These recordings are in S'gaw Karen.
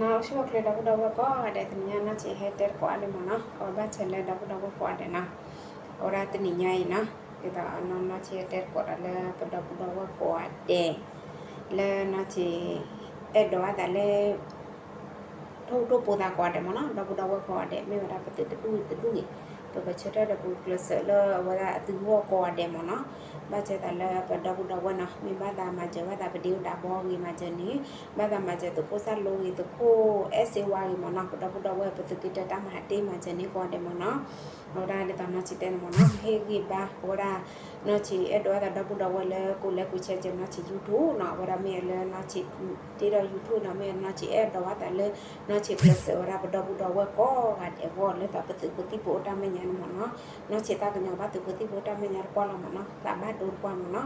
နီၢ်ဆၢၣ်ချ့ ဒီပုၢ်ဒီဝဲၢ်ကိးဂၤဒဲး တနံၤညါနီၢ်ဆံးဟဲတဲသကိးအါလံမ့ၢ်နီၤ, အဝဲဘၣ်ဆၣ်လၢဒီပုၢ်ဒီဝဲၢ်ကိးဂၤဒဲးနီၤ, အဝဲဒၣ်တနံၤညါအံၤနီၤ, ဒ်သိးနီၢ်ဆံးဟဲတဲသကိးဒီးလၢ ပဒီပုၢ်ဒီဝဲၢ်ကိးဂၤဒဲး လၢနီၢ်ဆံး အဲၣ်ဒိးအသးလၢ ထိၣ်ဒိၣ်ပိသးကိးဂၤဒဲးမ့ၢ်နီၤ, ဒီပုၢ်ဒီဝဲၢ်ကိးဂၤဒဲး မ့ၢ်ဝဲဒၣ်ပသုးတဒူၣ်တဒူၣ်ဂ့ၤ, ပကဆၢထၢၣ်ဒီးပကျဲးစၢးလၢအဝဲဒၣ်အသုးဂီၢ်ကိးဂၤဒဲးမ့ၢ်နီၤ, ဘၣ်ဆၣ်သးလၢပဒီပုၢ်ဒီဝဲၢ်နီၤ, မ့ၢ်ဘၣ်သးမၤစၢၤဘၣ်သးပဒ့အိၣ်ဒးဘီဂ့ၤမၤစၢၤန့ၣ်, ဘၣ်သးမၤစၢၤသုးခိၣ်စၢ်လိဂ့ၤ သုးခိၣ်အဲၣ်စ့ဝါဂ့ၤမ့ၢ်နီၤ, ပဒီပုၢ်ဒီဝဲၢ် ပသုးက့တၢ်မၤဟးတ့ၢ်မၤစၢၤန့ၣ်ကိးဂၤဒဲးမ့ၢ်နီၤ, အဝဲဒၣ်ဒ်သိးနီၢ်ဆံးတဲန့ၣ်မ့ၢ်နီၤ, ဟ့ၣ်ဂံၢ်ဘါ အဝဲဒၣ် နီၢ်ဆံးအဲၣ်ဒိးအသးဒီပုၢ်ဒီဝဲၢ်လၢကိးလဲကိးဆဲးကဲနီၢ်ဆံး YouTube နီၤ, အဝဲဒၣ်မ့ၢ်လၢနီၢ်ဆံး တ့ဒီး YouTube နီၤ, မ့ၢ်နီၢ်ဆံးအဲၣ်ဒိးအသးလၢ နီၢ်ဆံးကျဲးစၢးဝဲဒၣ်ပဒီပုၢ်ဒီဝဲၢ်ကိးဂၤဒဲးအဂီၢ် လၢသးပသုးဖိသံၣ်ဖိအိၣ်တၢ်မဲာ်ညါန့ၣ်မ့ၢ်နီၤ, နီၢ်ဆံးသးကညီၤဘၣ်သုးဖိသံၣ်ဖိအိၣ်တၢ်မဲာ်ညါတပှၢ်လီၤမ့ၢ်နီၤ, သးဘၣ်ဒိတပှၢ်မ့ၢ်နီၤ,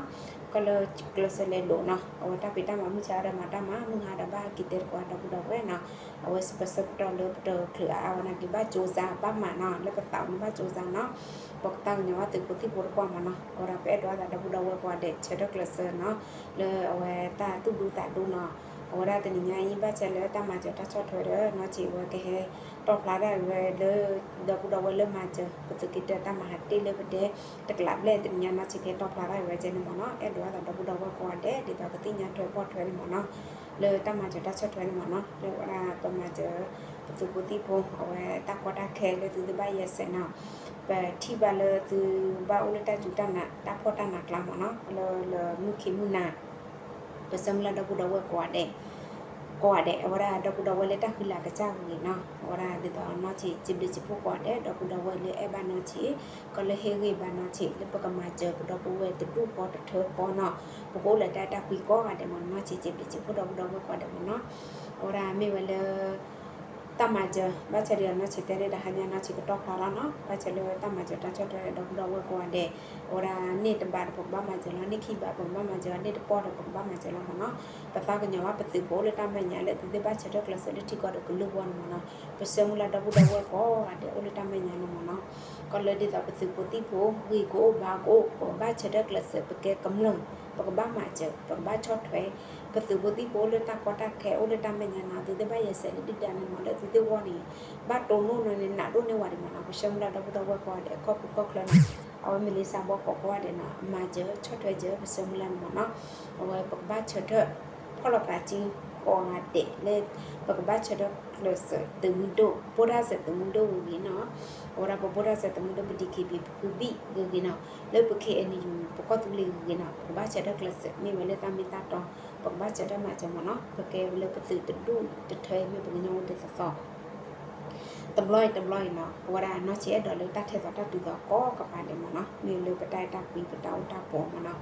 ကီၢ်လၢကျဲးစၢးလဲၤလိာ်နီၤ, အဝဲတၢ်ဖံးတၢ်မၤမုၢ်ဆါဒီးမၤတၢ်မၤ မုၢ်ဟါဒီးဘၣ်က့ၤတဲသကိးဒီပုၢ်ဒီဝဲၢ်နီၤ, အဝဲပဆၢကတီၢ်လၢပတချုးအါအါဝဲနာ်က့ၤ ဘၣ်ကၠိစါဘၣ်မးနီၤ, လၢပသးအိၣ်န့ၣ်ဘၣ်ကၠိစါနီၤ, ပကသးကညီၤဘၣ်သုးဖိသံၣ်ဖိတပှၢ်မ့ၢ်နီၤ, အဝဲဒၣ်ပအဲၣ်ဒိးအသးဒီပုၢ်ဒီဝဲၢ်ကိးဂၤဒဲး ဆၢထၢၣ်ကျဲးစၢးနီၤ, လၢအဝဲတၢ်သူၣ်ဒူသးဒူနီၤ, အဝဲဒၣ်တနံၤညါအံၤ ဘၣ်ဆၣ်လၢတၢ်မၤစၢၤတၢ်ဆီၣ်ထွဲဒီး နီၢ်ဆံးဝဲကဟဲတီၣ်ဖျါတၢ်ဝဲလၢ ဒီပုၢ်ဒီဝဲၢ်လၢမၤစၢၤ ပသုးက့တၢ်မၤဟးတ့ၢ်လၢပဒဲ တကလးဘျဲၣ်တနံၤညါနီၢ်ဆံးကဟဲတီၣ်ဖျါတၢ်ဝဲကဲန့ၣ်မ့ၢ်နီၤ, အဲၣ်ဒိးအသးဒီပုၢ်ဒီဝဲၢ်ကိးဂၤဒဲး ဒ်သိးကသ့ၣ်ညါထွဲဖီၣ်ထွဲန့ၣ်မ့ၢ်နီၤ, လၢတၢ်မၤစၢၤတၢ်ဆီၣ်ထွဲန့ၣ်မ့ၢ်နီၤ, လၢဝဲဒၣ်ပမၤစၢၤ ပသုးဖိသံၣ်ဖိ အဝဲတၢ်ကီတၢ်ခဲလၢသုသ့ၣ်ဘၣ်ယဲၢ်စဲးနီၤ, ပထံၣ်ဘၣ်လၢသုဘၣ်အိၣ်လၢတၢ်စူၤတၢ်နာ် တၢ်ဖှီၣ်တၢ်နးကျါမ့ၢ်နီၤ, လၢလၢမုၢ်ခံမုၢ်နၤ ပဆၢမုၢ်လၢ်ဒီပုၢ်ဒီဝဲၢ်ကိးဂၤဒဲး, ကိးဂၤဒဲး အဝဲဒၣ်ဒီပုၢ်ဒီဝဲၢ်လၢတၢ်ဃံလၤကစၢ်ဂ့ၤနီၤ, အဝဲဒၣ်ဒ်သိးနီၢ်ဆံး စံးဘျုးစံးဖှိၣ်ကိးဂၤဒဲး ဒီပုၢ်ဒီဝဲၢ်လၢအဲၣ်ဘၣ်နီၢ်ဆံး, ကီၢ်လၢဟ့ၣ်ဂံၢ်ဘါနီၢ်ဆံး လၢပကမၤစၢၤပဒီပုၢ်ဝဲၢ်တဒူၣ်ဃီတထၢဃီနီၤ, ပကအိၣ်လၢတၢ်အဲၣ်တၢ်ကွံကိးဂၤဒဲးမ့ၢ်နီၤ, နီၢ်ဆံး စံးဘျုးစံးဖှိၣ်ဒီပုၢ်ဒီဝဲၢ်ကိးဂၤဒဲးမ့ၢ်နီၤ, အဝဲဒၣ်မ့ၢ်ဝဲလၢ တၢ်မၤစၢၤ ဘၣ်ဆၣ်ဒီးနီၢ်ဆံးတဲန့ၣ် တဟါညါနီၢ်ဆံးကတီၢ်ဖျါလီၤနီၤ, ဘၣ်ဆၣ်လၢတၢ်မၤစၢၤတၢ်ဆီၣ်ထွဲဒီပုၢ်ဒီဝဲၢ်ကိးဂၤဒဲး, အဝဲဒၣ်န့ၢ်တဘးဒီးပကဘၣ်မၤစၢၤလီၤ, န့ၢ်ခံဘးပကဘၣ်မၤစၢၤလီၤ, န့ၢ်တပီၢ်ဒီးပကဘၣ်မၤစၢၤလီၤမ့ၢ်နီၤ, ပသးကညီၤဘၣ်ပသုးဖိလၢတၢ်မဲာ်ညါလၢသုသ့ၣ်ဘၣ်ဆၢထၢၣ်ကျဲးစၢးလၢထံကီၢ်ဒီးကလုာ်အဂီၢ်န့ၣ်မ့ၢ်နီၤ, ပဆၢမုၢ်လၢ်ဒီပုၢ်ဒီဝဲၢ်ကိးဂၤဒဲးအိၣ်လၢတၢ်မဲာ်ညါန့ၣ်မ့ၢ်နီၤ, ကီၢ်လၢဒ်သိးပသုးဖိသံၣ်ဖိ ဂ့ၤကအိၣ်ဘၣ်ကအိၣ် ပကဘၣ်ဆၢထၢၣ်ကျဲးစၢး ပကဲကမျၢၢ် ပကဘၣ်မၤစၢၤ ပကဘၣ်ဆီၣ်ထွဲ ပသုးဖိသံၣ်ဖိလၢတၢ်ကီတၢ်ခဲအိၣ်လၢတၢ်မဲာ်ညါနီၤ, သုသ့ၣ်ဘၣ်ယဲၢ်စဲးလၢဒုၣ်ဒါန့ၣ်မ့ၢ်နီၤ, လၢသုသ့ၣ်ဂီၢ်န့ၣ် ဘၣ်တိၢ်နီၣ်နီၤန့ၣ် နးဒိၣ်န့ၢ်ဝဲဒံးမ့ၢ်နီၤ, ပဆၢမုၢ်လၢ်ဒီပုၢ်ဒီဝဲၢ်ကိးဂၤဒဲး ခီၣ်ဖုခီၣ်ချၢနီၤ, အဝဲမ့ၢ်လံစးဘီကီးကိးဂၤဒဲးနီၤ, မၤစၢၤဆီၣ်ထွဲစၢၤ ပဆၢမုၢ်လၢ်န့ၣ်မ့ၢ်နီၤ, အဝဲပကဘၣ်ဆၢထၢၣ် ဖီၣ်လီၤပာ်စုကိးဂၤဒဲးလၢ ပကဘၣ်ဆၢထၢၣ်ကျဲးစၢးသုးမုၢ်ဒိၣ် ဘိၣ်တၢ်စၢၤသုးမုၢ်ဒိၣ်ဂ့ၤဂ့ၤနီၤ, အဝဲဒၣ်ပဘိၣ်တၢ်စၢၤသုးမုၢ်ဒိၣ် ပ DKBA ပဖုဘံၣ်ဂ့ၤဂ့ၤနီၤ, လၢပ KNU ပကီၢ်သူလ့ၤဂ့ၤဂ့ၤနီၤ, ပကဘၣ်ဆၢထၢၣ်ကျဲးစၢး မ့ၢ်ဝဲလၢတၢ်မ့ၢ်တၢ်တီ ပကဘၣ်ဆၢထၢၣ်မၤစၢၤမ့ၢ်နီၤ, ပကဲလၢပသုးတဒူၣ်တထၢအံၤမ့ၢ်ပကညီအိၣ်ဒ်သိးသိး တဘျီအံၤတဘျီအံၤနီၤ, အဝဲဒၣ်နီၢ်ဆံးအဲၣ်ဒိးလၢတၢ်ထဲသိးတၢ်တုၤသိးကိးကပၤဒဲးမ့ၢ်နီၤ, မ့ၢ်လၢပတၢ်အဲၣ်တၢ်ကွံပတၢ်အိၣ်တၢ်ပီမ့ၢ်နီၤ,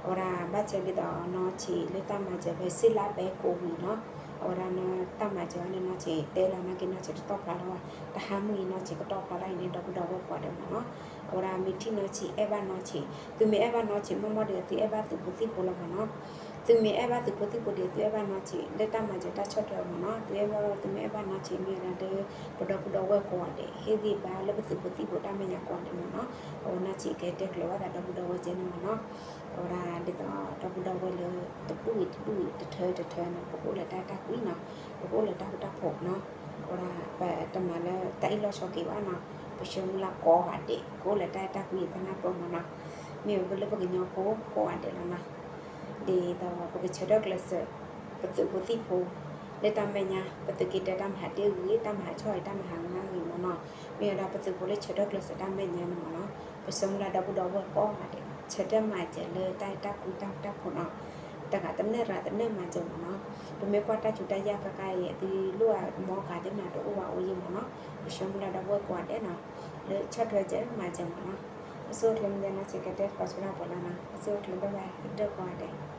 အဝဲဒၣ်ဘၣ်ဆၢဒ်သိးနီၢ်ဆံးလၢတၢ်မၤစၢၤဖဲစ့လါဖဲကိးဝံၤနီၤ, အဝဲဒၣ်တၢ်မၤစၢၤအံၤန့ၣ်နီၢ်ဆံးတဲလီၤနာ်က့ နီၢ်ဆံးတတီၢ်ဖျါလီၤဘၣ်, တဟါမုၢ်အံၤနီၢ်ဆံးကတီၢ်ဖျါလီၤအံၤန့ၣ် ဒီပုၢ်ဒီဝဲၢ်ကိးဂၤဒဲးမ့ၢ်နီၤ, အဝဲဒၣ်မ့ၢ်ထံၣ်နီၢ်ဆံးအဲၣ်ဘၣ်နီၢ်ဆံး, သုမ့ၢ်အဲၣ်ဘၣ်နီၢ်ဆံး မ့ၢ်မ့ၢ်ဒီးသုအဲၣ်ဘၣ်သုးဖိသံၣ်ဖိလီၤမ့ၢ်နီၤ, သုမ့ၢ်အဲၣ်ဘၣ်သုးဖိသံၣ်ဖိဒီးသုအဲၣ်ဘၣ်နီၢ်ဆံး လၢတၢ်မၤစၢၤတၢ်ဆီၣ်ထွဲမ့ၢ်နီၤ, သုအဲၣ်ဘၣ် သုမ့ၢ်အဲၣ်ဘၣ်နီၢ်ဆံးမ့ၢ်ဝဲဒၣ်လၢ ပဒီပုၢ်ဒီဝဲၢ်ကိးဂၤဒဲး ဟ့ၣ်ဂံၢ်ဘါလၢပသုးဖိသံၣ်ဖိတၢ်မဲာ်ညါကိးဂၤဒဲးမ့ၢ်နီၤ, အဝဲနီၢ်ဆံးကဟဲတဲကျၢၤဘၣ်သးဒီပုၢ်ဒီဝဲၢ်ကဲန့ၣ်မ့ၢ်နီၤ, အဝဲဒၣ်ဒ်သိးဒီပုၢ်ဒီဝဲၢ်လၢ တဒူၣ်ဂ့ၤတဒူၣ်ဂ့ၤ တထၢတထၢနီၤ ပကအိၣ်လၢတၢ်အဲၣ်တၢ်ကွံနီၤ, ပကအိၣ်လၢတၢ်ဃူတၢ်ဖိးနီၤ, အဝဲဒၣ်ပတမၤလၢတၢ်အ့ၣ်လိာ်ဆိးက့ဘၣ်နီၤ, ပဆၢမုၢ်လၢ်ကိးဂၤဒဲး ကအိၣ်လၢတၢ်အဲၣ်တၢ်ကွံတၢ်နၢ်ပၢၢ်မ့ၢ်နီၤ, မ့ၢ်ဝဲလၢပကညီဖိကိးဂၤဒဲးလီၤနီၤ, ဒ်သိးပကဆၢထၢၣ်ကျဲးစၢး ပသုးဖိသံၣ်ဖိ လၢတၢ်မဲာ်ညါ ပသုးက့တၢ်မၤဟးတ့ၢ်ဂ့ၤ တၢ်မၤဟးဆီၣ်ဂ့ၤ တၢ်မၤဟးငါဂ့ၤမ့ၢ်နီၤ, မ့ၢ်ဝဲဒၣ်ပသုးဖိလၢဆၢထၢၣ်ကျဲးစၢးတၢ်မဲာ်ညါန့ၣ်မ့ၢ်နီၤ, ပဆၢမုၢ်လၢ်ဒီပုၢ်ဒီဝဲၢ်ကိးဂၤဒဲး ဆၢထၢၣ်မၤစၢၤလၢတၢ်အဲၣ်တၢ်ကွံတၢ်ဃူတၢ်ဖိးနီၤ, တဂၤတနၢၣ်တဂၤတနၢၣ်မၤစၢၤမ့ၢ်နီၤ, ပမ့ၢ်ကွၢ်တၢ်စူၤတၢ်ယၢ်ကကါအံၤ သုလိၣ်အမီကၤသ့ၣ်မနုၤတအိၣ်ဘၣ်အိၣ်ယံၤမ့ၢ်နီၤ, ပဆၢမုၢ်လၢ်ဒီပုၢ်ဝဲၢ်ကိးဂၤဒဲးနီၤ, လၢဆီၣ်ထွဲစၢၤမၤစၢၤမ့ၢ်နီၤ, အဆိကတၢၢ်မ့ၢ်နီၤ စ့ၢ်ကီးတဲသကိးဆိဒၣ်ပှၤလၢနီၤ, အဆိကတၢၢ်ဘၣ်ဘၣ် ဒၢးကိးဂၤဒဲး